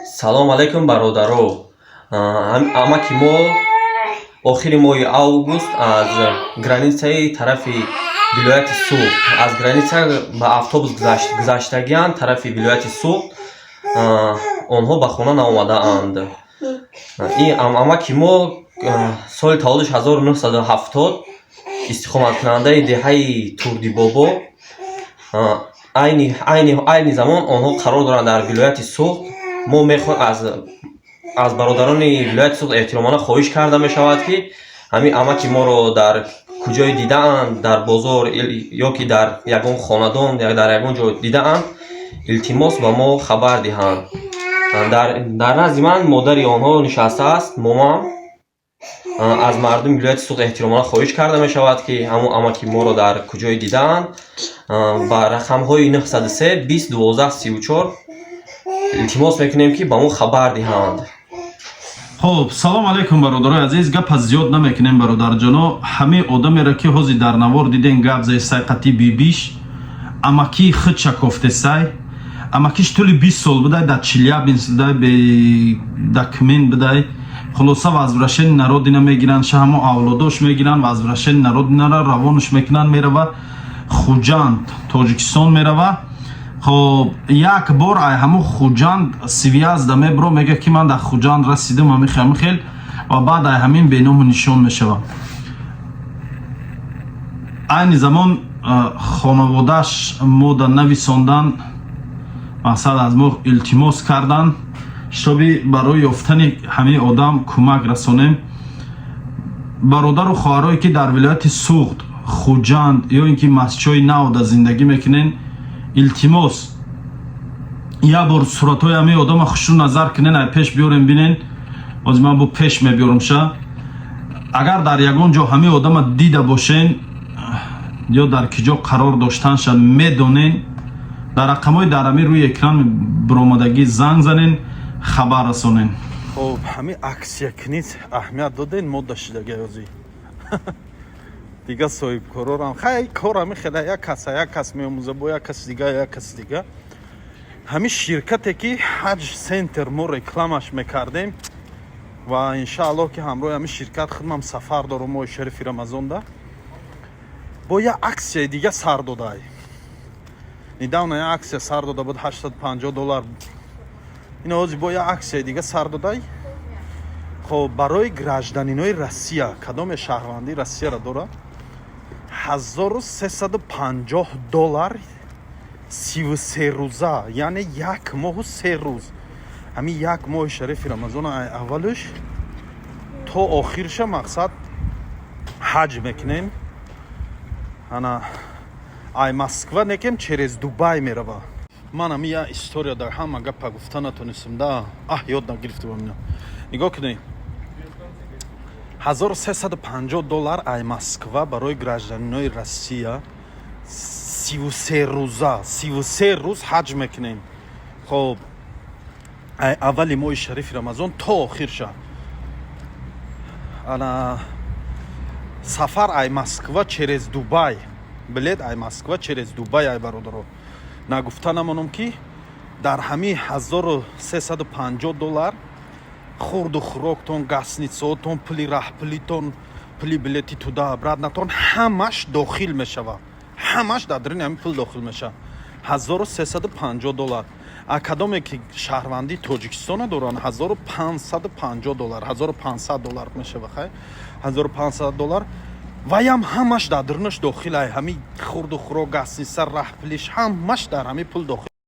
Салом алейкум, бародаро. Амаки мо охири моҳи август аз границаи тарафи вилояти Суғд, аз граница ба автобус гузаштагианд тарафи вилояти Суғд. Онҳо ба хона наомадаанд. Ин амаки мо соли таваллудаш 1970, истиқоматкунандаи деҳаи Турдибобо. Айни замон онҳо қарор доранд дар вилояти Суғд. Мо мехоҳем, аз бародарони вилояти Суғд эҳтиромона хоҳиш карда мешавад, ки ҳамин амаки моро дар куҷое дидаанд, дар бозор ё ки дар ягон хонадон, дар ягон ҷо дидаанд, илтимос, ба мо хабар диҳанд. Дар назди ман модари онҳо нишастааст, момам. Аз мардуми вилояти Суғд эҳтиромона хоҳиш карда мешавад, ки ҳамон амаки моро дар куҷое дидаанд, ба рақамҳои 903 20 12 34 илтимос мекунем, ки ба мо хабар диҳанд. Хоб, салом алейкум, бародарои азиз. Гапа зиёд намекунем, бародарҷоно. Ҳамаи одамеро, ки ҳозир дар навор диден, гап зесай қати бибиш, амакии худша кофтесай. Амакиш тӯли 20 сол будай дар Челябинск будай, бе документ будай. Хулоса, возвращение на родина мегиранд ша, ҳамо авлодош мегиранд, возвращение на родинара равонаш мекунанд, мерава Хуҷанд, Тоҷикистон мерава. Хоб, як бор ай ҳамо Хуҷанд связь да мебро, мега, ки ман дар Хуҷанд расидам, ҳамихел, ҳамихел, ва баъд ай ҳамин беному нишон мешавад. Айни замон хонаводааш мода нависондан, мақсад, аз мо илтимос кардан, чтобы барои ёфтани ҳамаи одам кӯмак расонем. Бародару хоҳарое, ки дар вилояти Суғд, Хуҷанд ё ин ки Мастчои Навда зиндагӣ мекунен, илтимос, як бор суратҳои ҳамаи одама хушрӯ назар кунен, ай пеш биёрем, бинен. Ҳозир ман бо пеш мебиёрам ша. Агар дар ягон ҷо ҳамаи одама дида бошен ё дар ки ҷо қарор доштанша медонен, дар рақамҳои дар ҳамин рӯи экран биромадагӣ занг занен, хабар расонен. Хоб, ҳамин акция кунед, аҳамият доден, мода шидаги ҳозир дига соҳибкорорам. Хай, кор ҳами хела, як каса як кас меомӯза, бо як каси дига, як каси дига. Ҳамин ширкате, ки Ҳаҷ Центр мо рекламаш мекардем, ва иншааллоҳ, ки ҳамроҳи ҳамин ширкат худмам сафар дорум моҳи шарифи Рамазонда, бо як аксияи дига сар додай. Недавно як аксия сар дода буд, 850 доллар. Ин ҳозир бо як аксияи дига сар додай. Хоб, барои гражданинои Россия, кадоме шаҳрвандии Россияро дорад, 1350 доллар, 33 рӯза, яъне як моҳу 3 рӯз. Ҳамин як моҳи шарифи Рамазон, аввалш то охирша, мақсад, ҳаҷ мекунем. Ана, ай Москва некем, через Дубай мерава. Ман ами я история дар ҳама гапа гуфта натонистам да, аҳ, ёд нагирифтам ина. Нигоҳ кунед, 1350 доллар ай Москва барои гражданинои Россия, 33 рӯза, 33 рӯз ҳаҷ мекунем. Хоб, ай аввали моҳи шарифи Рамазон то охирша. Ана, сафар ай Москва через Дубай, билет ай Москва через Дубай. Ай бародаро, нагуфта намонам, ки дар ҳамин 1350 доллар хурду хӯроктон, гостиницаотон, пули раҳпулитон, пули билети туда обратнатон ҳамаш дохил мешавад. Ҳамаш дар даруни ҳамин пул дохил мешавад, 1350 доллар. А кадоме ки шаҳрвандии Тоҷикистона доранд, 1550 доллар, 1500 доллар мешава. Хай, 1500 доллар ваям ҳамаш дар дарунаш дохил ай, ҳамин хурду хӯрок, гостиница, раҳпулиш, ҳамаш дар ҳамин пул дохил.